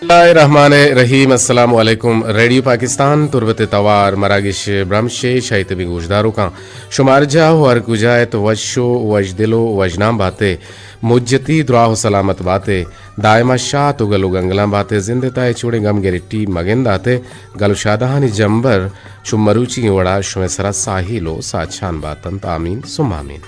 بسم اللہ الرحمن الرحیم۔ السلام علیکم۔ ریڈیو پاکستان تربت توار مراگش برمش ء شاہی تبی گوشداروکاں، شمار جاہ و ہر کجا ات وش و وش دل و وش نام باتے، مجتی دراہ و سلامت باتے، دائما شات و گل و گنگلاں باتے، زند تائے چوڑیں گم گرٹی مگنداتے، گل و شادہانی جمبر چو مروچی وڑا شمے سرا ساہیل و ساچان باتنت۔ آمین ثم آمین۔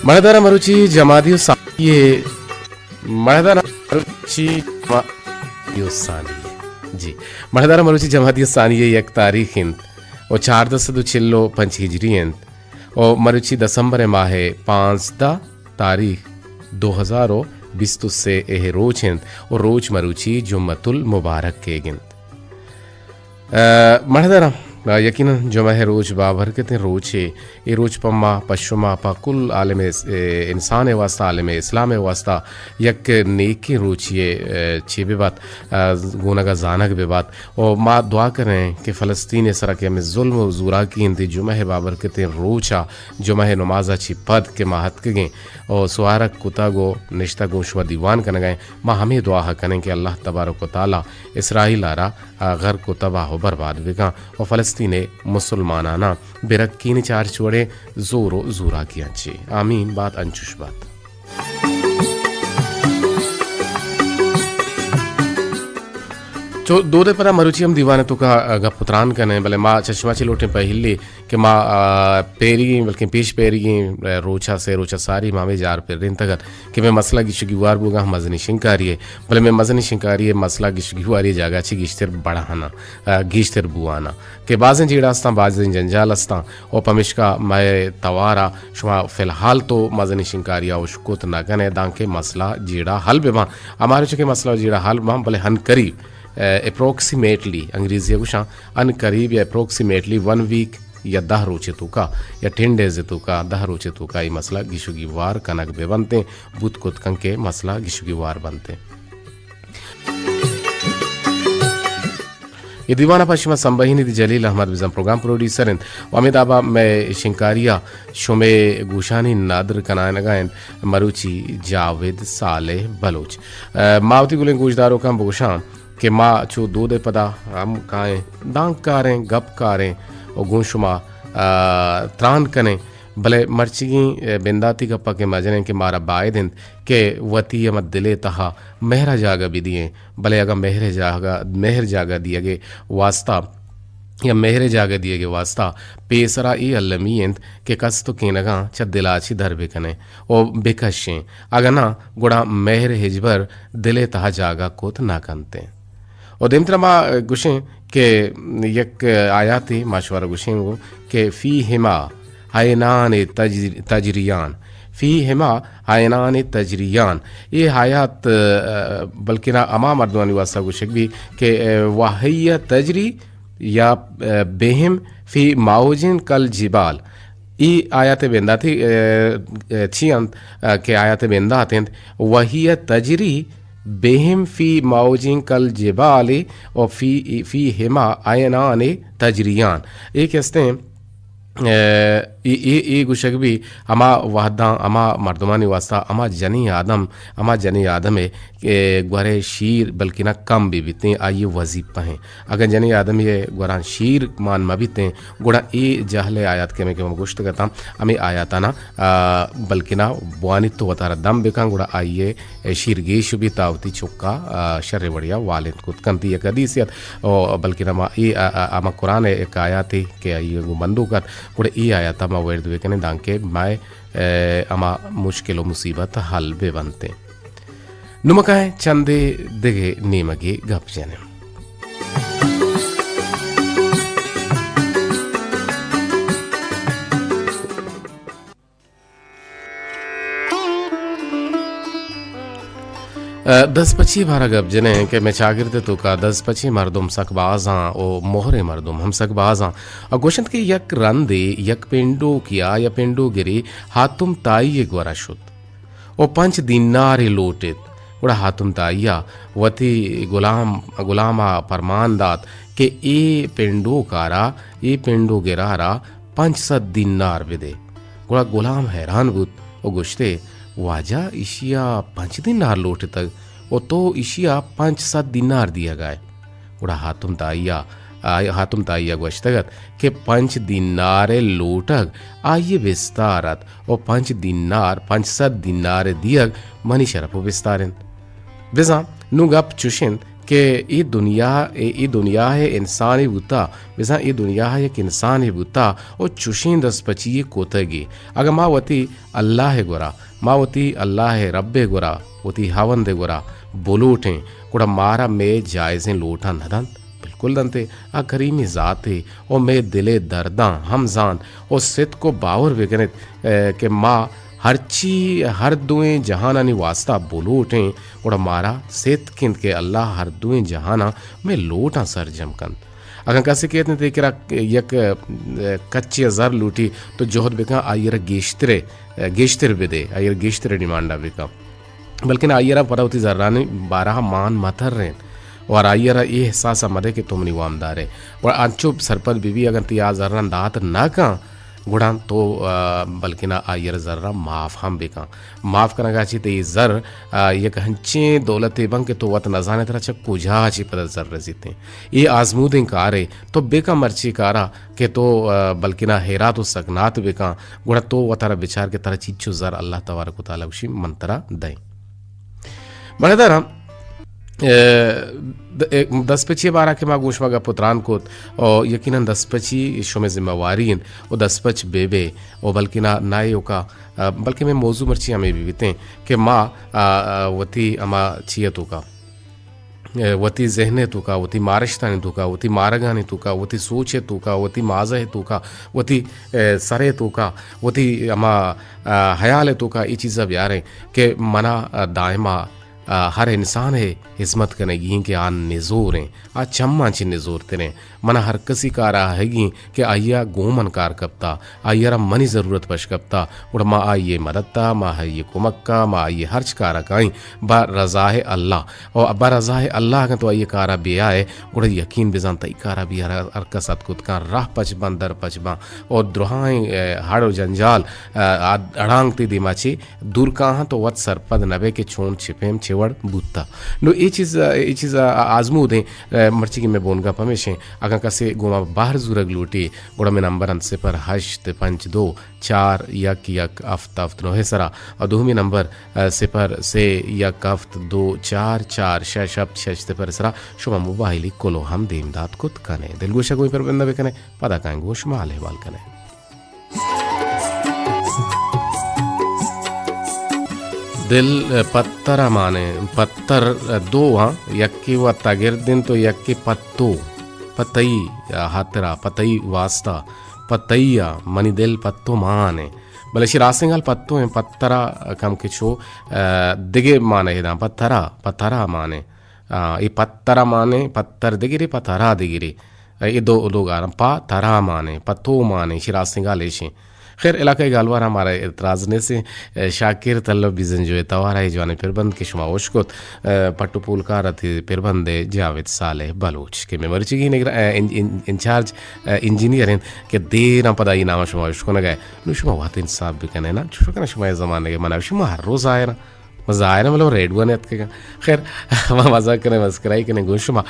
مڑدارا مروچی جمادی و ثانی، مڑدارا مروچی جمادی و ثانی، جی، مڑدارا مروچی جمادی و ثانی یک تاریخ انت و چاردہ سد و چل و پنچ ہجری انت و مروچی دسمبر ماہ پانزدہ تاریخ دو ہزار و بیست و سے اے روچ انت و روچ مروچی جمعۃ المبارک کیگ انت۔ ء، مڑدراں، ء، یقیناً جمعہ ء روچ بابرکتیں روچے۔ اے روچ پہ ما، پہ شما، پہ کل عالم اس-، ء، انسان ء واسطہ، عالم اسلام ء واسطہ یک نیکیں روچے ء، ء، چے بہ بات، ء، گونگ ء زانگ بہ بات۔ و ما دعا کنیں کہ فلسطین ء سرا کہ ہمے ظلم و زوراکی انت، جمعہ ء بابرکتیں روچ ء، جمعہ ء نماز ء چہ پد کہ ما اتکگیں و سوارگ کتگ و نشتگ گوں شما دیوان کنگ ء ایں، ما ہمے دعا ء کنیں کہ اللہ تبارک و تعالی اسرائیل ء را ء غرق و تباہ و برباد بکن و فلسطین ء مسلماناناں برکین چارچ وڑیں زور و زوراکیاں چے۔ آمین بات، انچوش بات۔ چو دود ء پدا مروچی ہم دیوان ء توکا گپ و تران کنیں، بلے ما چشما چی لوٹیں پہلی کہ ما، آ، پیریگیں، بلکیں پیش پیریگیں، آ، روچا، سے روچا ساری ما ہمے جار پرینتگ ات کہ مئے مسئلہ گیش و گیوار بوگا ہم مزنی شنکاری ہے، بلے مئے مزنی شنکاری ہے مسئلہ گیش و گیواری جاگہ چی گیشتر بڑھانا، آ، گیشتر بوانا کہ بازیں جیڑہ استاں، بازیں جنجال استاں، و پمشکا مئے توارا شما فی الحال تو مزنی شنکاری آ اشکت نہ کنے، دانکہ مسئلہ جیڑہ حل بباں۔ ہمارے چکے مسئلہ جیڑہ حل بباں، بلے ہن قریب، آ، اپروکسیمیٹلی، انگریزی گوشاں، ان قریب یا اپروکسیمیٹلی ون ویک یا دہ روچے توکا یا ٹین ڈیز توکا، دہ روچے توکا اے مسئلہ گیش و گیوار کنگ بہ بنتیں، بوت کت کن کہ مسئلہ گیش و گیوار بنتیں۔ اے دیوان ء پہ شما سمبہینیت جلیل احمد بزاں پروگرام پروڈیوسر انت و ہمے دابا مئے شنکاری ء شمے گوشانی ندر کنائینگا انت مروچی جاوید صالح بلوچ۔ ء، ما وتی گلیں گوشداروکاں بگوشاں کہ ما چو دود ء پدا ہم کائیں، دانکاریں، گپکاریں و گوں شما، آ، تران کنیں، بلے مرچیگیں، آ، بنداتی گپا کہ ما جنیں کہ مارا باید انت کہ وتی ہما دل ء تہا مہر ء جاگہ بدییں، بلے اگاں مہر ء جاگہ، مہر جاگہ دیگ ء واسطہ یا مہر ء جاگہ دیگ ء واسطہ پیسرا اے المی انت کہ کست و کینگاں چہ دلا چی در بکنیں و بکشیں، اگاں ناں گڑا مہر ہچبر دل ء تہا جاگہ کت نہ کنتیں۔ و دیمترا ما گوشیں کہ یک آیاتے ما شمارا گوشیں گو کہ فیہما عینان تجر-، تجریان، فیہما عینان تجریان۔ اے آیات، آ، بلکنا ہما مردمانی واسطہ گوشگ بی کہ، آ، وہی تجری یا، آ، بہم فی موجن کل جبال۔ ای آیات بنداتی، آ، آ، چی انت، آ، کہ آیات بندات انت، وہی تجری بہم فی موجن کل جبال و فی، فیہما عینان تجریان۔ اے کہ استیں، آ، اے، اے، اے گوشگ بی ہما وہداں ہما مردمانی واسطہ ہما جنی آدم، ہما جنی آدم ء کہ گورے شیر بلکنا کم بہ بیتیں، آئی ء وظیفہ ہیں۔ اگاں جنی آدمی ء گوراں شیر مان مہ بیتیں، گڑا اے جہل ء آیات کہ ہمیں کہ من گوشت کرتا، ہمیں آیاتانا، آ، بلکنا بوانیت تو وتارا دم بکن، گڑا آئی ء شیر گیش بیت، آ وتی چکا، آ، شر وڑیا والد کت کنت۔ یک حدیث ات، او بلکنا ما اے، آ، آ، ہما قرآن ء ایک آیاتے کہ آئی ء گوں بندوک ات، گڑا اے آیاتا ما ورد بکنیں، دانکہ مئے ء ہما مشکل و مصیبت حل بہ بنت۔ نمکائیں چندے دگہ نیمگے گپ جنیں۔ ء دزپچی بارہ گپ جنیں کہ مئے چاگرد توکا دزپچی مردم سک بازاں و مہریں مردم ہم سک بازاں۔ ء گوشنت کہ یک رندے یک پنڈوکیا یا پنڈوگرے حاتم تائی ء گورا شت و پنچ دینارے لوٹت۔ گڑا حاتم تائی ء وتی غلام، غلام ء پرمان دات کہ اے پنڈوکارا، اے پنڈوگرارا پنچ سد دینار بدے۔ گڑا غلام حیران بوت و گوشتے، واجہ، ایشی ءَ پنچ دینار لوٹتگ ءُ تو ایشی ءَ پنچ سد دینار دیگ ءَ ئے۔ گڑا حاتم طائی ءَ، آ، حاتم طائی ءَ گوشتگ اَت کہ پنچ دینار ءِ لوٹگ آئی ءِ بستار اَت ءُ پنچ دینار، پنچ سد دینار ءِ دیگ منی شرپ ءُ بستار اِنت۔ بزاں نوں گپ چوش اِنت کہ اے دنیا، اے، اے دنیا ءِ انسانے بوتا، بزاں اے دنیا ءِ یک انسانے بوتا ءُ چوشیں دزپچی یے کتگ ئے۔ اگاں ما وتی اللہ ءِ گورا، ما وتی اللہ ءِ رب ءِ گورا، وتی ہاوند ءِ گورا بلوٹیں، گڑا مارا مئے جائزیں لوٹاں نہ دنت؟ بالکل دنت ئے۔ آ کریمیں ذاتے ءُ مئے دل ءِ درداں ہم زانت ءُ ستک ءُ باور بہ کن اِت، اے، کہ ما ہرچی ہر دوئیں جہانانی واسطہ بلوٹیں، گڑا مارا ستک اِنت کہ اللہ ہر دوئیں جہاناں مئے لوٹاں سرجم کنت۔ اگاں کسے کئیت تئی کرا یک، اے، کچے ءَ زر لوٹی، تو جہد بکن آئی ءَ را گیشتر، اے، گیشتر بدے، آئی ءَ را گیشتر ڈیمانڈ ءَ بکن۔ بلکن آئی ءَ را پدا وتی زرانی بارہ ءَ مان مہ ترین ءُ آئی ءَ را اے احساس ءَ مدے کہ تو منی وامدار ئے۔ ءُ انچو سرپد بہ بی اگاں تئی آ زراں دات نہ کن، گڑا تو، آ، بلکن آئی ءَ را زراں معاف ہم بکن۔ معاف کنگ ءَ چہ تئی زر، آ، یک ہنچیں دولتے بنت کہ تو وت نزان ئے ترا چہ کجا چہ پدا زر رسیت۔ اے آزمودیں کارے، تو بکن مرچی کارا کہ تو، آ، بلکنا ہیرات ءُ سکنات بکن، گڑا تو وتارا بچار کہ ترا چیچو زر اللہ تبارک و تعالی گوشی من ترا دئیں۔ بلے داراں، اے، د-، اے، دزپچی بارا کہ ما گوں شما گپ ءُ تران کت، او یقیناً دزپچی شمئے ذمہ واری اِنت، او دزپچ بہ بئے، او بلکنا نہ ایوکا، آ، بلکہ مئے موضوع مرچی ہمے بہ بیتیں کہ ما، آ، آ، وتی ہما چی ءِ توکا، اے، وتی ذہن ءِ توکا، وتی مارشتانی توکا، وتی مارگانی توکا، وتی سوچ ءِ توکا، وتی مازہ ءِ توکا، وتی، اے، سر ءِ توکا، وتی ہما، آ، حیال ءِ توکا اے چیزا بیاریں کہ منا، آ، دائما، آ، ہر انسان ءِ ہزمت کنگی ایں کہ آ نزوریں، آ چماں چہ نزورتریں۔ منا ہر کسی کارا آہگی ایں کہ آئیا گوں من کار کپتا، آئیا را منی ضرورت پش کپتا، گڑا ما آئی ءِ مدد ءَ، ما آئی ءِ کمک ءَ، ما آئی ءِ ہرچ کار ءَ کائیں، بہ رضائے اللہ۔ او بہ رضائے اللہ اگاں تو آئی ءِ کار ءَ بیائے، گڑا یقین بزان تئی کار ءَ بی ہر، ہر کس اتک کت کن، راہ پچ بان، در پچ بان۔ او درہائیں، اے، ہڑ و جنجال، اے، اڑانک تئی دیما چہ دور کاہاں، تو وت سرپد نہ بئے کہ چون چہ پیم چہ وڑ بوتا۔ نو اے چیز، اے چیز آزمودیں، اے، مرچی کہ مئے بونگپ ہمیشیں، اگاں کسے گوما بہر زورگ لوٹی، گڑا مئے نمبر انت صفر ہشت پنچ دو چار یک یک ہفت ہفت نوہ ءِ سرا، اور دومی نمبر، اے، صفر سے یک ہفت دو چار چار شش ہفت شش صفر ءِ سرا شما موبائلی کلو ہم دیم دات کت کنے۔ دلگوش ءَ گوئی پر بندہ بکنے، پدا کائیں گوش مال احوال کنے۔ دل، اے، پتر ءَ مانے، پتر، اے، دو آں، یکے و تگرد انت و یکے پتو، پتئی، اے، ہاترا، پتئی واسطہ۔ پہ تئی ءَ منی دل پہ تو مان ایں۔ بلے اشی راستیں گال پہ تو ایں، پہ ترا کم کہ چو، آ، دگہ مانے داں، پہ ترا، پہ ترا مان ایں۔ آ، اے پہ ترا مان ایں، پہ تر دگرے، پہ ترا دگرے۔ اے دو، دو گالاں، پہ ترا مان ایں، پہ تو مان ایں، اشی راستیں گال ایش ایں۔ خیر، علاقائی گالوار ہمارا اعتراض نیست ایں۔ اے، شاکر تلو بیزنجو ءِ توار ءَ اے جوانیں پربند کہ شما ہوش کت، اے، پٹ و پولکار ءَ تئی پربند ءِ جاوید صالح بلوچ کہ مئے مرچیگیں نگر-، اے، ان-، ان-، انچارج، اے، انجینئر انت کہ دیراں پدا اے نام ءَ شما ہوش کنگ ءَ۔ نوں شما وت انصاف بکن ئے نا، چوش کناں شما اے زمانگ ءَ من ءَ شما ہر روز زاہر آں۔ من زاہر آں، مطلب ریڈیو نیتکگ آں۔ خیر، ما مزاک کنیں، مسکرائی کنیں گوں شما۔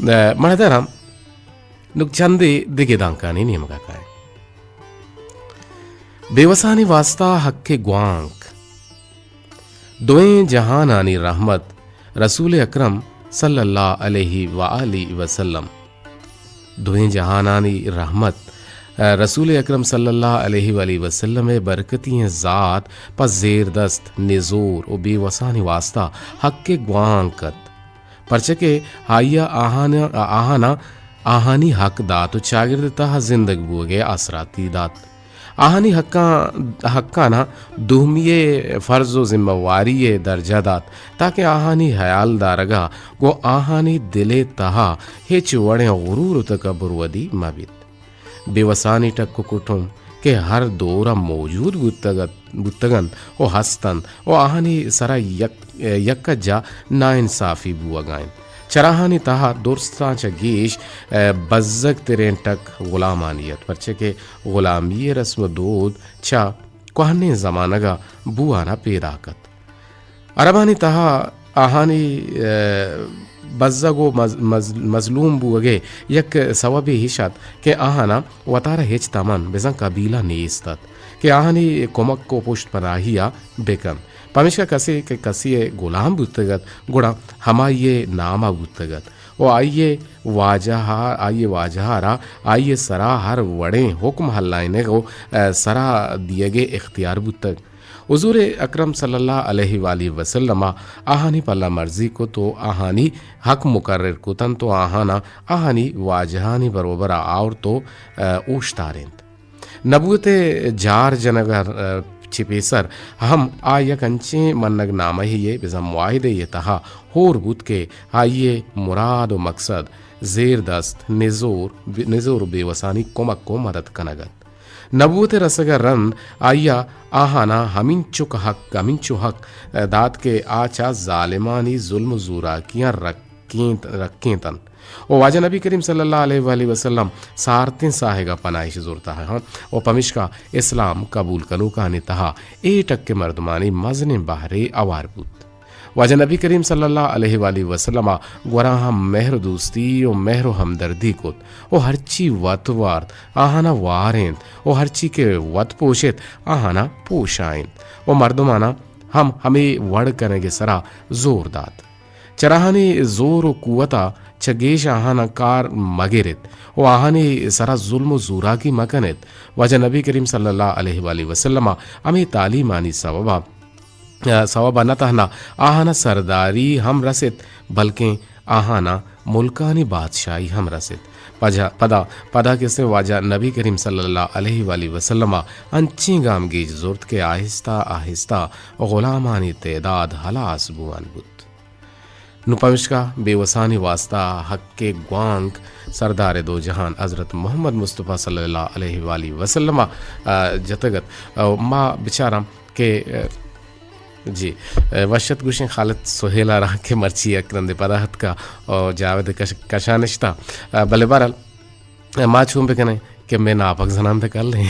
اے، من ءَ دراں نوں چندے دگہ دانکانی نیمگ ءَ کائیں۔ بے وسانی واسطہ حق گوانک۔ دوئیں جہانانی رحمت رسول اکرم صلی اللہ علیہ و آلہ وسلم۔ دوئیں جہانانی رحمت، اے، رسول اکرم صلی اللہ علیہ و آلہ وسلم ءِ برکتی ایں ذات پہ زیردست، نزور و بے وسانی واسطہ حق گوانک ات۔ پرچہ کہ آئی ءَ آہان-، آہاناں آہانی حق دات و چاگرد ءِ تہا زندگ بوگ ءِ آسراتی دات۔ آہانی حقاں، حقاناں دومی ءِ فرض و ذمہ واری ءِ درجہ دات، تاکہ آہانی حیال دارگ ءَ گوں آہانی دل ءِ تہا ہچ وڑیں غرور و تکبر ودی مہ بیت۔ بے وسانی ٹک و کٹم کہ ہر دور ءَ موجود بوتگ ات، بوتگ انت و ہست انت و آہانی سرا یک، یک جاہ ناانصافی بوگ ءَ انت۔ چراہانی تہا درستاں چہ گیش، اے، بزگ تریں ٹک غلامانی ات، پرچہ کہ غلامی ءِ رسم و دود چہ کوہنیں زمانگ ءَ بوان ءَ پیداک ات۔ عربانی تہا آہانی، ءَ، بزگ و مز-، مز-، مظلوم بوگ ءِ یک سوبے ایش ات کہ آہاناں وتارا ہچ تمن بزاں قبیلہ نیست ات کہ آہانی کمک و پشت پناہی ءَ بہ کنت۔ پمیشکا کسے کہ کسے ءِ گلام بوتگ ات، گڑا ہمائی ءِ نام ءَ بوتگ ات و آئی ءِ واجہ ءَ، آئی ءِ واجہ ءَ را آئی ءِ سرا ہر وڑیں حکم ہلائینگ و، ءَ، سرا دیگ ءِ اختیار بوتگ۔ حضور اکرم صلی اللہ علیہ وآلہ وسلم ءَ آہانی پلہ مرزی کت و آہانی حق مقرر کت انت و آہاناں آہانی واجہانی بروبر ءَ آورت و، ءَ، اوشتارینت۔ نبوت ءِ جار جنگ ءَ، ءَ، چہ پیسر ہم آ یک انچیں منگ نامہ یے بزاں معاہدے یے تہا ہور بوت کہ آئی ءِ مراد و مقصد زیردست، نزور، نزور و بیوسانی کمک و مدد کنگ ات۔ نبوت ءِ رسگ ءَ رند آئی ءَ آہاناں ہمینچک حق، ہمینچو حق دات کہ آ چہ ظالمانی ظلم و زوراکیاں رکینت، رکینت انت۔ و واجہ نبی کریم صلی اللہ علیہ وآلہ وسلم سارتیں ساہگ ءَ پناہ اِش زرتہ ہاں و پمیشکا اسلام قبول کنوکانی تہا اے ٹک ءِ مردمانی مزنیں بہرے ہوار بوت۔ واجہ نبی کریم صلی اللہ علیہ وآلہ وسلم ءَ گوراں ہم مہر و دوستی و مہر و ہمدردی کت و ہرچی وت وارت آہانا وارینت و ہرچی کہ وت پوشت آہانا پوشائینت و مردمانا ہم ہمے وڑ کنگ ءِ سرا زور دات۔ چراہانی زور و قوت ءَ چہ گیش آہانا کار مہ گرت و آہانی سرا ظلم و زوراکی مہ کنت۔ واجہ نبی کریم صلی اللہ علیہ وآلہ وسلم ءِ ہمے تعلیمانی سوب ءَ ءَ سوب ءَ نہ تہنا آہان ءَ سرداری ہم رست، بلکیں آہان ءَ ملکانی بادشاہی ہم رست۔ پجا-، پدا، پدا کہ استیں واجہ نبی کریم صلی اللہ علیہ وآلہ وسلم ءَ انچیں گامگیج زرت کہ آہستہ آہستہ غلامانی تعداد ہلاس بوان بوت۔ نوں پمشکا بے وسانی واسطہ حق ءِ گوانک سردار دو جہان حضرت محمد مصطفی صلی اللہ علیہ وآلہ وسلم ءَ، ءَ، جتگ ات۔ ءَ ما بچاراں کہ، ءَ، جی، ءَ، وشت گوشیں خالد سہیل ءَ را کہ مرچی یک رندے پدا اتکا ءُ جاوید کش-، کشا نشتا۔ ءَ، بلے بہرحال، ءَ، ما چون بکنیں کہ مئے ناپک زنان تہ کل ایں۔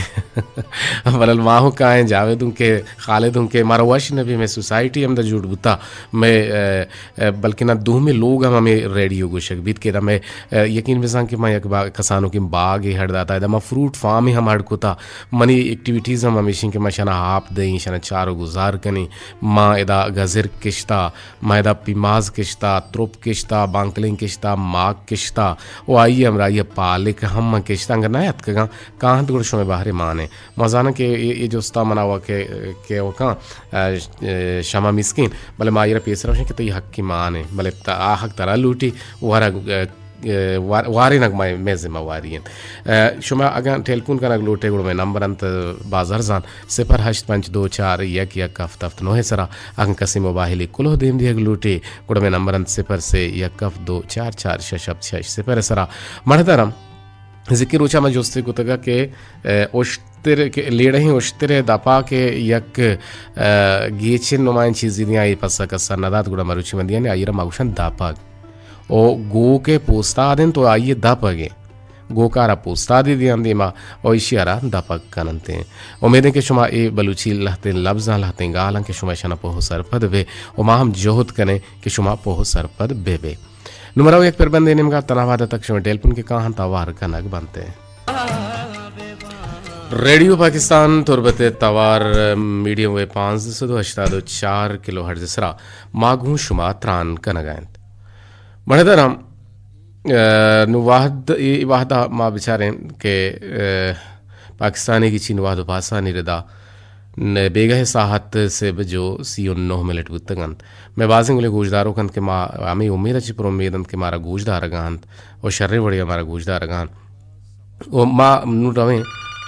بلے ما ہوں کائیں، جاوید ہوں کہ، خالد ہوں کہ، مارا وش نہ بی، مئے سوسائٹی ہم دا جوڑ بوتا، مئے، ءَ، ءَ، بلکنا دومی لوگ ہم ہمے ریڈیو گوشگ بیت کہ دا مئے، ءَ، یقین بزاں کہ ما یک با-، کسانوکیں باگے ہڑ داتا، ادا ما فروٹ فارمے ہم ہڑ کتا، منی ایکٹیویٹیز ہم ہمیشیں کہ ما شنا آپ دئیں، شنا چار و گزار کنیں، ما ادا گزر کشتا، ما ادا پیماز کشتا، ترپ کشتا، بانکلیں کشتا، ماگ کشتا، و آئی ہمراہی پالک ہم من کشتا، انگا نہ اتکگاں، کاہنت گڑا شمئے بہرے مانیں۔ ما زاناں کہ اے، اے جستا منا و کہ، کہ وکاں، ءَ، ءَ، شما مسکین، بلے ما آئی را پیسرا گوشیں کہ تئی حقی مانیں، بلے تا-، آ حق ترا لوٹی، وارا، ءَ، ءَ، وار-، وارینگ مئے، مئے ذمہ واری انت۔ ءَ، شما اگاں ٹیلیفون کنگ لوٹے، گڑا مئے نمبر انت، باز ارزان، صفر ہشت پنچ دو چار یک یک ہفت ہفت نو ءِ سرا۔ اگاں کسے موبائلے کلوہ دیم دیگ لوٹے، گڑا مئے نمبر انت صفر سے یک ہفت دو چار چار شش ہفت شش صفر ءِ سرا۔ مڑدارم، زکی روچا من جستے کتگا کہ، ءَ، اشتر کہ لیڑہیں اشتر ءِ دپا کہ یک، ءَ، گیچن نمائیں چیزے دیاں، اے پسا کسا ندات، گڑا مروچی من دیاں آئی را ما گوشن دپگ۔ او گوک ءِ پوستاد انت و آئی ءِ دپگ انت۔ گوکارا پوستادے دیاں دیما و ایشی ءَ را دپگ کننت۔ امیدیں کہ شما اے بلوچی لہتیں لبزاں، لہتیں گالاں کہ شما اشانا پوہ و سرپد بے و ما ہم جہد کنیں کہ شما پوہ و سرپد بے بے۔ نوں مرو یک پربندے نیمگا، تنا وہد تک شمئے ٹیلیفون کہ کاہنت توار کنگ بنت۔ ریڈیو پاکستان تربت توار میڈیم ویو پانزدہ سد و ہشتاد و چار کلو ہرٹز سرا ما گوں شما تران کنگا انت۔ مڑدارم، ءَ، نوں وہد، اے وہدا ما بچاریں کہ، ءَ، پاکستانی گچین وہد و پاسانی ردا ن-، بیگہ ساعت سے بج و سی و نہ منٹ بوتگ انت۔ مئے بازیں گلیں گوشداروک انت کہ ما ہمے امیدا چہ پر امید انت کہ مارا گوشدارگا انت و شریں وڑیا مارا گوشدارگا انت۔ و ما نوں رویں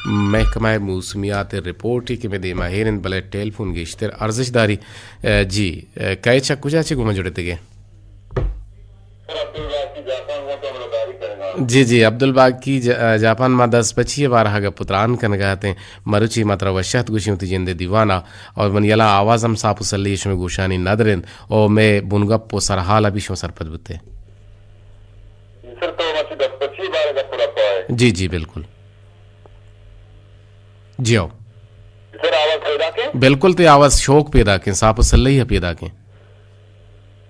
محکمہ موسمیات رپورٹے کہ مئے دیما ہیر انت، بلے ٹیلیفون گیشتر ارزش داری۔ ءَ، جی، ءَ، کئے چہ کجا چہ گوں ما جڑتگے؟ جی، جی، عبدالباقی ج-، جاپان، ما دست پچی ءِ بارہ ءَ گپ و تران کنگا اتیں۔ مروچی ما ترا وش ات گوشیں وتی جندے دیوانا، اور منی یلا آواز ہم ساپ و سلی شمئے گوشانی ندر انت، او مئے بنگپ و سرحال ءَ بھی شما سرپد بوتے۔ جی سر، تو مرچی دست پچی ءِ بارہ ءَ گپ و تران کنگا اتیں۔ جی، جی، بالکل۔ جی ہو۔ جی سر، آواز بالکل، تئی آواز شوق پیدا کیں، ساپ و سلہی پیدا کیں۔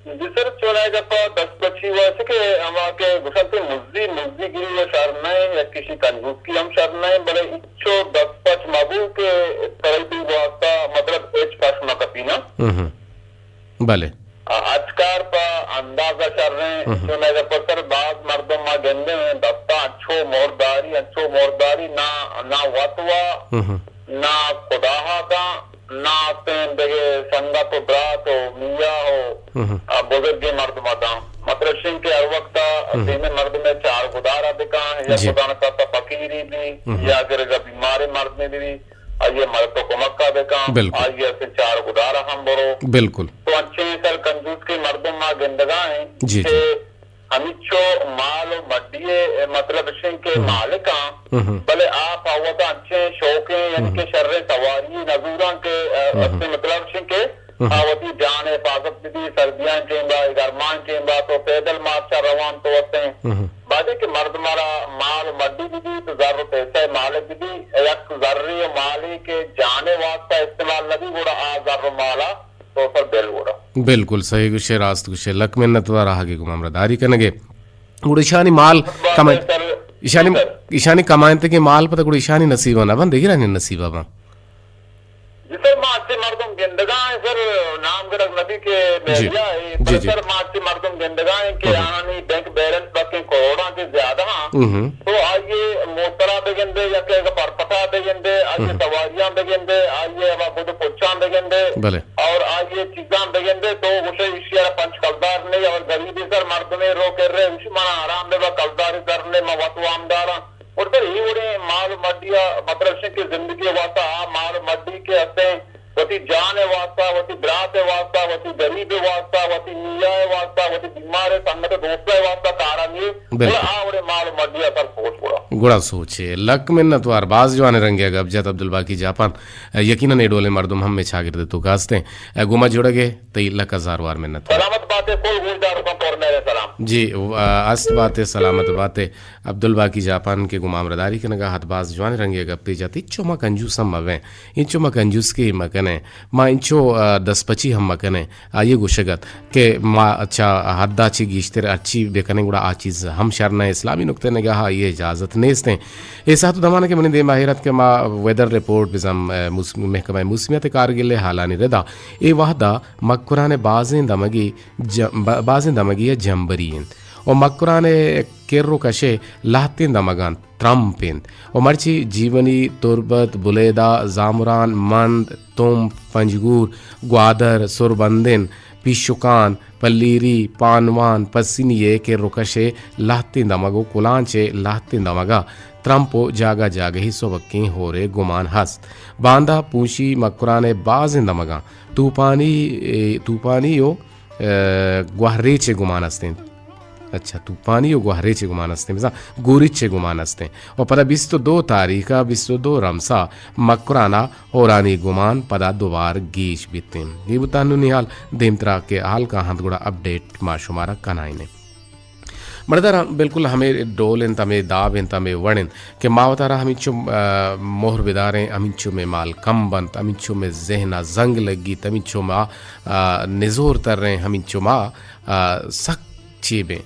جی سر، چونائے گپا دست پچی واسے کہ ہما کہ گوشنتے مزی، مزی گری و شر نہ، یک کشی کنجوسی ہم شر نہ، بلے اچو دست پچ مبو کہ تربی واسطہ مطلب ہچ پش مہ کپینا۔ ہم ہم۔ بلے۔ آ، ہچ کار پہ اندازہ شریں، ہم۔ چونائے گپا سر باز مردم ما گندیں، دستا انچو مہرداری، انچو مہرداری، نہ، نہ وت وا، ہم۔ نہ خداہا داں، نہ استیں دگہ سنگت و برات و میاہ و، ہم۔ آ، بزرگیں مردم داں۔ مطلب شنگ کہ ہر وقت ہم۔ دیمے مردم چار گدارا بکاں، یا جی۔ خدا نخواستہ فقیری بھی، ہم۔ یا اگر بیماریں مردمے بھی، آئی ء مدد و کمک ء بکن، بالکل۔ آئی ء سے چار گدار ء ہم برو۔ بالکل۔ تو انچیں سر کنجوس کے مردم ما گندگا ہیں جی، کہ جی۔ ہمیچو مال و مڈی ء مطلب شنگ کے ہم۔ مالک آں، ہم۔ بلے آ پہ وتا انچیں شوقیں، یعنی ہم۔ کہ شریں سواری نزوراں کہ، ا، ہم۔ اسے مطلب شنگ کے ہم۔ آ وتی جان ء حفاظت بدی، سردیاں ٹیمبا، گرمان ٹیمبا تو پیدل مارچا روان تو وتیں۔ ہم۔ بادے کہ مردم را مال و مڈی بدی تو زر و پیسہ مالک بدی، یک زرے و مالے کہ جانے واسطہ استعمال نبی گڑا آ زر و مالا تو سر بل گڑا۔ بالکل صحیح گوشے، راست گوشے، لک منت وار آہگے گوں ہمراہ داری کنگے۔ گڑا ایشانی مال بات کمائن-، ہے سر۔ ایشانی، جی سر۔ ایشانی کمائنتگیں مال پتہ گڑا ایشانی نصیبا نہ بن، دگرانی نصیبا بن۔ جی سر، ما اچے مردم گندگا ہیں سر، نام گرگ نبی کے جی۔ میڈیا ہے، جی، بلے جی۔ سر ما اچے مردم گندگا ہیں کہ ہم۔ آہانی بینک بیلنس بکیں کروڑاں کے زیادہ ہاں۔ ہم۔ تو آئیے موترا بگندے یا کہ پرپٹا بگندے، آئیے ہم۔ سواریاں بگندے، آئیے ہما گد پچاں بگندے۔ بلے۔ اور آئیے چیزاں بگندے تو گوشے ایشی ء پنچ کلدار نہیں اور غریبی سر مردمے رو کر رہے، اسی منا آرام بے با کلداری در نے ما وت وامداراں۔ اور سر، اے وڑیں مال و مڈی ء مطلب شے کہ زندگی ء واسطہ آ مال و مڈی کہ ہستیں، وتی جان ء واسطہ، وتی برات ء واسطہ، وتی غریب ء واسطہ، وتی میاہ ء واسطہ، وتی بیمار ء سنگت ء دوست ء واسطہ کارانی، بالکل۔ گڑا آ وڑیں مال و مڈی ء سر سوچ گڑا۔ گڑا سوچے۔ لک منت وار، باز جوان رنگے ء گپ جت عبدالباقی جاپان۔ یقیناً اے ڈولیں مردم ہم مئے چاگرد ء توکا ہستیں۔ گوں ما جڑگ ء تئی لک ہزار وار منت وار۔ سلامت باتے، کل گوشداروکاں پر میرے سلام۔ جی، و-، آ، است باتے، سلامت باتے۔ عبدالباقی جاپان کہ گوں ما ہمراہداری کنگا ات، باز جوان رنگے گپے جت۔ انچو ما کنجوس ہم مبیں، انچو ما کنجوسکی مکنیں، ما انچو، آ، دست پچی ہم مکنیں۔ آئی ء گوشگ ات کہ ما چہ حدا چہ گیشتر ہرچی بکنیں گڑا آ چیز ہم شر نہ، اسلامی نقطہ نگاہ آئی ء اجازت نیست انت۔ اے ساعت و دمان کہ منی دیما ایر ات کہ ما ویدر رپورٹ بزاں، آ، موسم-، محکمہ موسمیات کارگل ء حالانی ردا اے وہدا مکران ء بازیں دمگے ج-، ب-، بازیں دمگے ء جمبری انت و مکران ء کر و کش ء لہتیں دمگاں ترمپ انت و مرچی جیونی، تربت، بلیدہ، زامران، مند، تمپ، پنجگور، گوادر، سربندن، پیشکان، پلیری، پانوان، پسنی ء کر و کش ء لہتیں دمگ و کلانچ ء لہتیں دمگ ء ترمپ و جاگہ جاگہی سبکیں ہور ء گمان ہست۔ باندا پونشی مکران ء بازیں دمگاں توپانی، توپانی و گوہریچ ء گمان است انت۔ اچھا، توپانی و گوہریچ ء گمان است انت، بزاں گوریچ ء گمان است انت۔ و پدا بیست و دو تاریخ ء، بیست و دو رمسا مکران ء ہورانی گمان پدا دوبار گیش بیت انت۔ اے بوتانونی حال، دیمترا کہ حال کاہنت گڑا اپڈیٹ ما شمارا کنائین انت۔ مڑداراں بالکل ہمے ڈول انت، ہمے داب انت، ہمے وڑ انت کہ ما وتارا ہمینچو، آ، مہر بداریں، ہمینچو مئے مال کم بنت، ہمینچو مئے ذہن ء زنگ لگیت، ہمینچو ما، آ، نزور تریں، ہمینچو ما، آ، سک چیبیں۔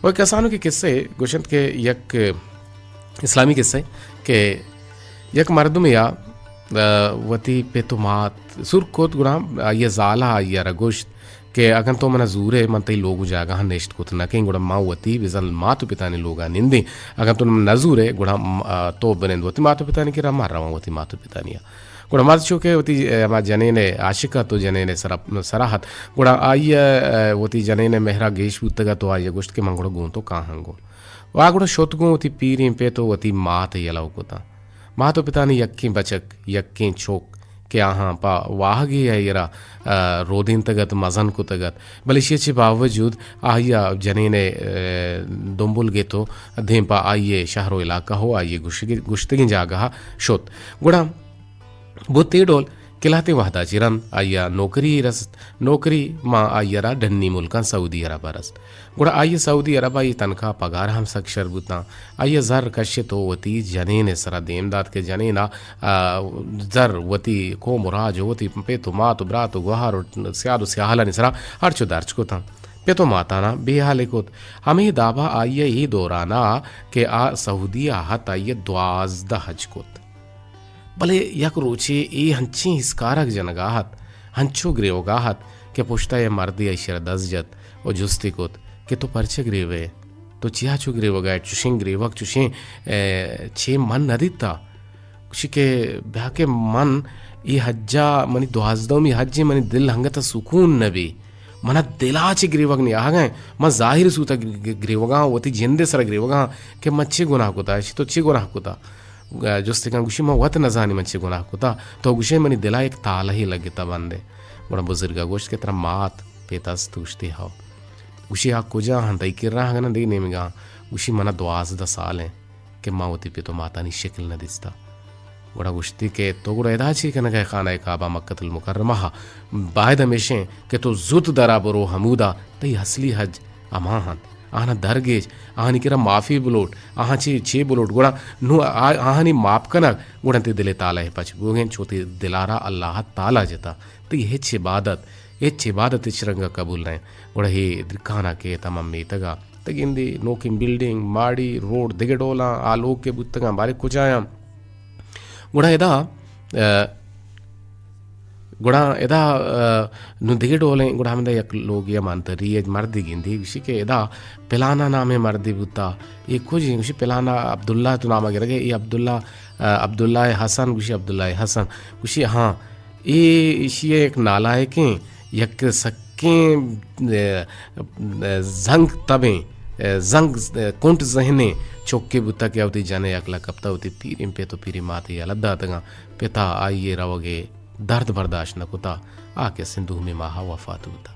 و کسانو کہ قصے گوشنت کہ یک اسلامی قصے کہ یک مردمے آ، آ، وتی پت و مات سور کت، گڑا آئی ء زال ء آئی ء را گوشت کہ اگن تو منا زورئے، من تئی لوگ و جاگہاں نشت کت نہ کئیں، گڑا من وتی بزاں مات و پتانی لوگا نندیں۔ اگن تو منا نہ زورئے، گڑا م-، آ، تو بنند وتی مات و پتانی کرا، من رواں وتی مات و پتانی ء۔ گڑا مرد چو کہ وتی، آ، ہما جنین ء عاشق ات و جنین ء سرا، سرا ات، گڑا آئی ء، آ، وتی جنین ء مہرا گیش بوتگ ات و آئی ء گوشت کہ من گڑا گوں تو کاہاں گوں۔ و آ گڑا شت گوں وتی پیریں پت و وتی مات ء یلہ کتاں۔ مات و پتانی یکیں بچک، یکیں چک کہ آہاں پہ واہگے ء ایرا، آ، رودینتگ ات، مزن کتگ ات، بلے ایشی ء چہ باوجود آئی ء جنین ء، آ، دمبل گیت و دیم پہ آئی ء شہر و علاقہ و آئی ء گوشگ-، گوشتگیں جاگہ ء شت۔ گڑا بوت اے ڈول کہ لہتیں وہدا چہ رند آئی ء نوکری رست۔ نوکری ماں آئی ء را ڈنی ملکاں سعودی عرب ء رست۔ گڑا آئی ء سعودی عرب ء اے تنخواہ پگار ہم سک شر بوتاں۔ آئی ء زر کشت و وتی جنین ء سرا دیم دات کہ جنین ء، آ، زر وتی قوم و راج و وتی پت و مات و برات و گوہار و سیاد و سیاہلانی سرا ہرچ و درچ کتاں۔ پت و ماتانا بے حال کت۔ ہمے دابا آئی ء اے دورانا کہ آ سعودی ء ات، آئی ء دوازدہ حج کت۔ بلے یک روچے اے ہنچیں ہسکارگ جنگا ات، ہنچو گریوگا ات کہ پشتا یک مردے آئی شرا دست جت و جستی کت کہ تو پرچہ گریوئے؟ تو چیا چو گریوگا ئے؟ چشیں گریوگ، چشیں، اے، چے من نہ دیتا۔ گوشی کہ بیا کہ من اے حجا، منی دوازدہمی حجے، منی دل ہنگتا سکون نہ بی۔ منا دلا چہ گریوگ نیاہگا ایں۔ من ظاہر سوتا گر-، گر-، گریوگا آں، وتی جندے سرا گریوگا آں کہ من چے گناہ کتا؟ اشی تو چے گناہ کتا؟ جست کن، گوشی، من وت نزانی من چے گناہ کتا، تو گوشے منی دلا یک تالہے لگتا بندے۔ گڑا بزرگا گوشت کہ ترا مات پت است؟ گوشتی، ہو۔ گوشی، آ کجا ہن؟ تئی کرا ہن گنا دگہ نیمگا ہن؟ گوشی، منا دوازدہ سال ایں کہ ما وتی پت و ماتانی شکل نہ دیستا۔ گڑا گوشتی کہ تو گڑا ادا چے کنگا ئے خانہ کعبہ مکۃ المکرمہ ء؟ باید ہمیشیں کہ تو زوت درا برو ہمودا تئی اصلی حج ہما انت۔ آہاں درگیج، آہانی کرا معافی بلوٹ، آہاں چے، چے بلوٹ، گڑا نوں آ-، آہانی معاف کنگ، گڑا تئی دل ء تالہ ء پچ بوگیں، چو تئی دلارا اللہ تعالی جتا، تئی ہچ عبادت، ہچ عبادت ہچ رنگا قبول نہ انت۔ گڑا ہے درکانا کہ تمام میتگا، تہ گندے نوکیں بلڈنگ، ماڑی، روڈ، دگہ ڈولاں، آ لوگ کہ بوتگاں، بارے کجایاں۔ گڑا ادا، ا، گڑا ادا، ا، نوں دگہ ڈولیں، گڑا ہمدا یک لوگے ء مانتری ء مردے گندی، گوشی کہ ادا پلانا نامیں مردے بوتا، اے کجیں؟ گوشی پلانا عبداللہ تو نام گرگے، اے عبداللہ، ا، عبداللہ حسن، گوشی عبداللہ حسن، گوشی ہاں، اے ایشی ء یک نالائکیں، یک سکیں، ا، ا، زنگ تبیں، ا، زنگ، ا، کنٹ ذہنیں چکے بوتا کہ وتی جن ء عقل ء کپتا، وتی پیریں پت و پیریں ماتے یلہ داتگاں۔ پتا آئی ء روگ ء درد برداشت نہ کتا، آ کہ سندھ دومی ماہ ء وفات بوتا۔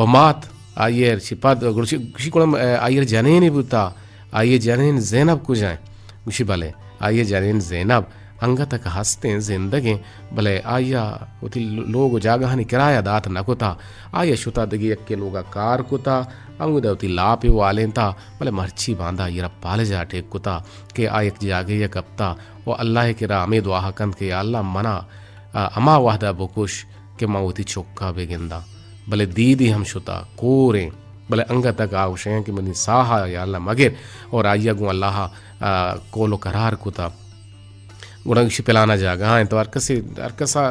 و مات آئی ء چہ پد گڑا چہ گوشی گڑا، ا، آئی ء جنینے بوتا، آئی ء جنین زینب کجا انت؟ گوشی بلے، آئی ء جنین زینب انگت کہ ہستیں، زندگیں، بلے آئی ء وتی لوگ و جاگہانی کرایہ دات نہ کتا۔ آئی ء شتا دگہ یکے لوگا کار کتا، ہمودا وتی لاپے والینتا، بلے مرچی باندا آئی ء را پالجا ٹیک کتا کہ آ یک جاگہے ء کپتا و اللہ ء کرا ہمے دعا کنت کہ یا اللہ منا، ا، ہما وہدا بکش کہ من وتی چکا بہ گنداں۔ بلے دیدی ہم شتا، کوریں، بلے انگت تک آ گوشیاں کہ منی ساہ ء یا اللہ مگر، اور آئی ء گوں اللہ ء، آ، قول و قرار کتا۔ گڑا گوشی پلانا جاگہ ء انت، ہر کسی، ہر کسا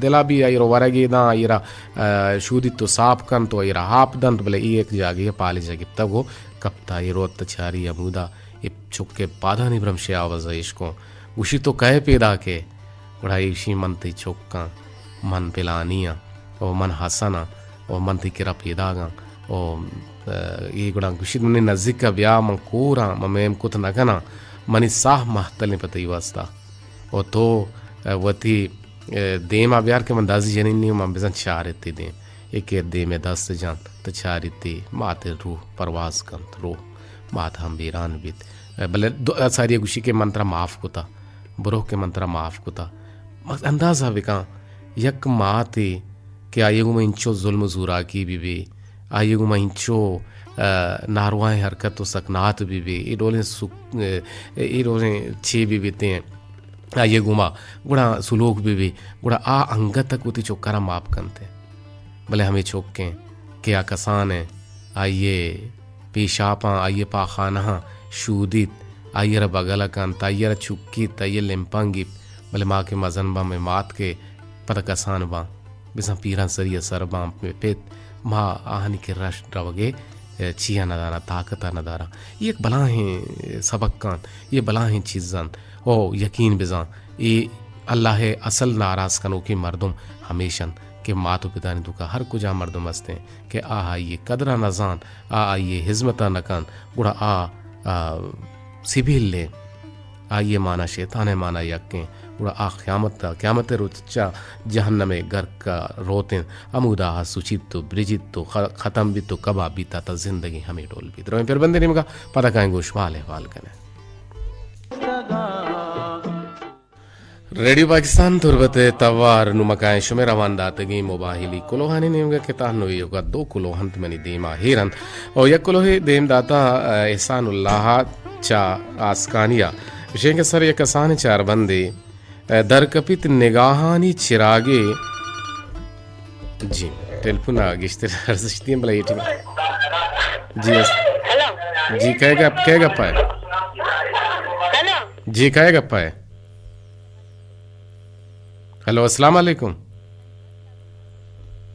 دلا بی آئی رو ورگی داں، آئی را، آ، شودیت و ساپ کنت و آئی را آپ دنت، بلے ای یک جاگہے پالجا گپتگ و کپتا، ای روت چاری ہمودا، ای چکے پادانی برمشے آوازا اشکوں۔ گوشی تو کئے پیداکے؟ گڑا ایشی من تئی چک آں، من پلانی آں، او من حسن آں، او من تئی کرا پیداگ آں، او، ا، اے گڑا گوشیت منی نزیک ء بیا، من کور آں، من میم کت نہ کناں، منی ساہ مہتلیں پہ تئی واستا۔ او تو، ا، وتی، ا، دیم ء بیار کہ من دزی جنینی، من بزاں چاریت تئی دیم۔ ایکے دیم ء دست جنت، تو چاریت تئی مات ء روح پرواز کنت، روح مات ہم بیران بیت۔ ا، بلے دو، ا، ساری گوشی کہ من ترا معاف کتا۔ برو کہ من ترا معاف کتا۔ مگس اندازہ بکن، یک ماتے کہ آئی ء گوما انچو ظلم و زوراکی بہ بی، آئی ء گوما انچو، ا، ناروائیں حرکت و سکنات بہ بی، اے ڈولیں سک-، ا، اے ڈولیں چے بہ بیتیں، آئی ء گوما گڑا سلوک بہ بی، گڑا آ انگت تک وتی چکاں را معاف کنت۔ بلے ہمے چکیں کہ آ کسانیں، آئی ء پیشاپاں، آئی ء پاخانہاں شودیت، آئی ء را بگل ء کنت، آئی ء را چکیت، آئی ء لمپاں گیپت، بلے ما کہ مزن باں، مئے مات کہ پدا کسان باں، بزاں پیرانسری ء سر باں، مئے پت، ما آہانی کرا روگ ء چیا نداراں، طاقت ء نداراں۔ اے یک بلاہیں سبق انت، اے بلاہیں چیز انت۔ او یقین بزاں، اے اللہ ء اصل ناراض کنوکیں مردم ہمیش انت کہ مات و پتانی توکا ہر کجا مردم استیں کہ آ آئی ء قدر ء نہ زانت، آ آئی ء ہزمت ء نہ کنت، گڑا آ، آ، سبیل ء آئی ء مانا شیطان ء مانا یکیں، گڑا آ قیامت ء، قیامت ء روچ چہ جہنم ء گرک ء روت انت، ہمودا آ سچیت و برجیت و خ-، ختم بیت و کباب بیت، تا زندگی ہمے ڈول بیت۔ رویں پر بندے نیمگا، پدا کائیں گوشمال احوال کنیں۔ ریڈیو پاکستان تربت ءِ توار نمکائیں شمئے روان داتگیں موبائلی کلوہانی نیمگ ءَ کہ تاں نوں ایوک ءَ دو کلوہ انت منی دیما ہیر انت۔ او یک کلوہے دیم داتا، احسان اللہ چہ آسکانی ءَ۔ گوشیں کہ سر یک کسانیں چاربندے، درکپیت نگاہانی چراگے۔ جی، ٹیلیفون ءَ گیشتر ارزشتی ایں، بلے اے ٹیم۔ جی، اس-، ہیلو۔ جی، کئے گپ، کئے گپ ءَ؟ ہیلو۔ جی، کئے گپ ءَ؟ ہیلو، السلام علیکم۔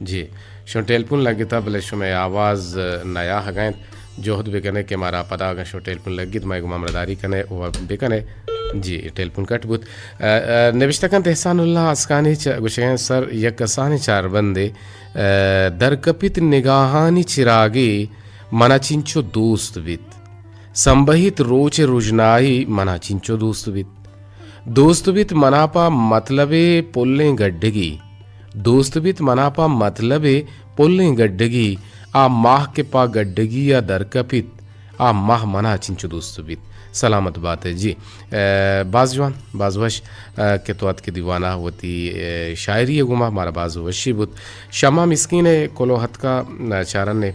جی، شما ٹیلیفون لگتا، بلے شمئے آواز نیاہگ ءَ انت۔ جہد بکنے کہ مارا پدا اگاں شما ٹیلیفون لگیت، مئے گوما ہمراہداری کنے و بکنے۔ جی، ٹیلیفون کٹ بوت۔ ءَ، ءَ، نبشتہ کنت احسان اللہ آسکانی چہ گوشگیں سر یک کسانیں چاربندے، ءَ، درکپیت نگاہانی چراگے منا چنچو دوست بیت۔ سمبہیت روچ رژنائی منا چنچو دوست بیت۔ دوست بیت منا پہ مطلب پلیں گڈگی۔ دوست بیت منا پہ مطلب پلیں گڈگی۔ آ ماہ کہ پہ گڈگی ءَ درکپیت، آ ماہ منا چنچو دوست بیت۔ سلامت بات ئے۔ جی، ءَ، باز جوان، باز وش، ءَ، کہ تو اتکے دیوان ءَ وتی، ءَ، شاعری ءِ گوما، مارا باز وشی بوت۔ شمع مسکین ءِ کلوہ اتکا، ءَ، چارنے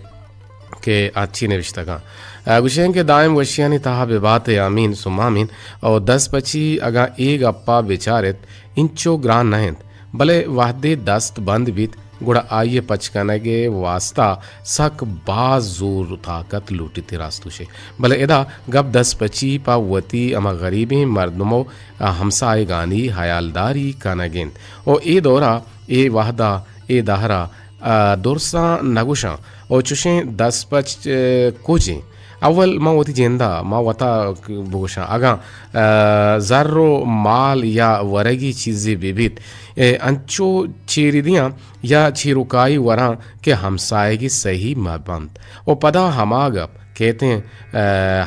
کہ آ چی نوشتگاں۔ ءَ، گوشیں کہ دائم وشیانی تہا بہ بات ئے، آمین ثم آمین۔ او دست پچی اگاں اے گپا بچارت، انچو گران نہ انت، بلے وہدے دست بند بیت، گڑا آئی ءِ پچ کنگ ءِ واستا سک باز زور و طاقت لوٹیت، راست گوشے۔ بلے ادا گپ دست پچی پہ وتی ہما غریبیں مردم و ہمساہگانی ہیالداری کنگ انت۔ و اے دورا، اے وہدا، اے دہرا، ءَ، درساں نہ گوشاں۔ و چوشیں دست پچ، ءَ، کج انت۔ اول من وتی جندا، من وتا بگوشاں، اگاں، ءَ، زر و مال یا ورگی چیزے بہ بیت، ءَ، انچو چیری دیاں یا چیروکائی وراں کہ ہمساہگی سہی مہ بنت۔ و پدا ہما گپ کیتیں، ءَ،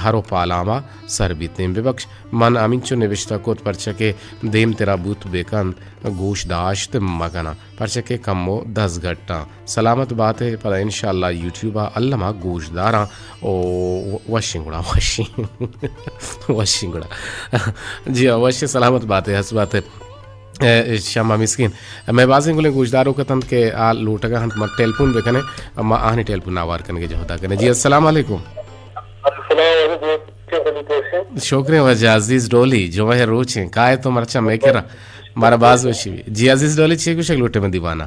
ہر و پالاما سر بیتیں۔ ببکش، من ہمینچو نبشتہ کت، پرچہ کہ دیم ترا بوت بکنت، گوش داشت مکناں، پرچہ کہ کمو دزگٹاں۔ سلامت بات ئے، پدا انشاءاللہ یوٹیوب ءَ الما گوش داراں۔ او وشیں گڑا، وشیں۔ وشیں گڑا۔ جی ہاں، وشیں، سلامت بات ئے، ہست بات ئے۔ اے، شمع مسکین۔ مئے بازیں گلیں گوشداروک اتنت کہ آ لوٹگا انت، ما ٹیلیفون بکنے، ما آہانی ٹیلیفون آوار کنگے جہدا کنے۔ جی، السلام علیکم۔ السلام علیکم۔ شکریں واجہ عزیز ڈولی، جمعہ روچیں، کائے تو مرچاں مئے کرا، مارا باز وشی بی۔ جی عزیز ڈولی، چی گوشگ لوٹے من دیوانا؟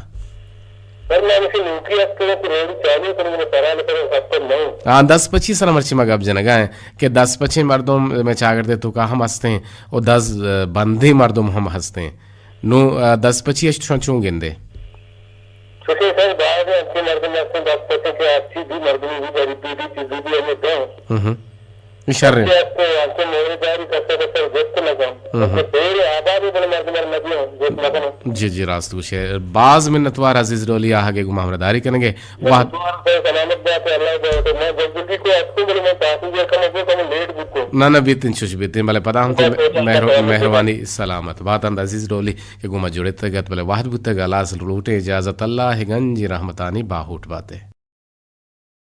سر، من ہمیشی نوکی است کروں کہ ریڈی چالو کروں، من سرا نہ کروں، ہفتہ نہ ہوں۔ ہاں، دست پچی سرا مرچی ما گپ جنگا ہیں کہ دست پچیں مردم مئے چاگردے توکا ہم ہستیں و دست بندیں مردم ہم ہستیں۔ نوں، آ، دست پچی اش شما چون گندے؟ چوشیں سر، باز انچیں مردم ہستیں دست پچیں کہ ہرچی بھی مردمی بھی غریبی بھی چیزی بھی ہمیں دیں۔ ہم ہم۔ اے شریں۔ ہرچی ہستیں، ہرچی مورداری کسا کسا جست نہ کن۔ ہم ہم۔ کہ دیر آبادی بلے مردم ہر نہ دیاں، جست نہ کناں۔ جی جی، راست گوشے۔ باز منتوار عزیز ڈولی آہگے گوں ہمراہداری کنگے۔ وہد۔ سلامت بات ئے، اللہ ءِ دعوت ءَ۔ من جلد جلدی کو اتکوں، بلے من تاخیر کم اتکوں، کم لیٹ بوتوں۔ نہ، نہ، بیتیں، چوش بیتیں، بلے پدا ہم تئی مہر-، مہربانی، سلامت بات انت عزیز ڈولی کہ گوں ما جڑتگ ات، بلے وہد بوتگ، ہلاس لوٹیں اجازت، اللہ ءِ گنجیں رحمتانی باہوٹ بات ئے۔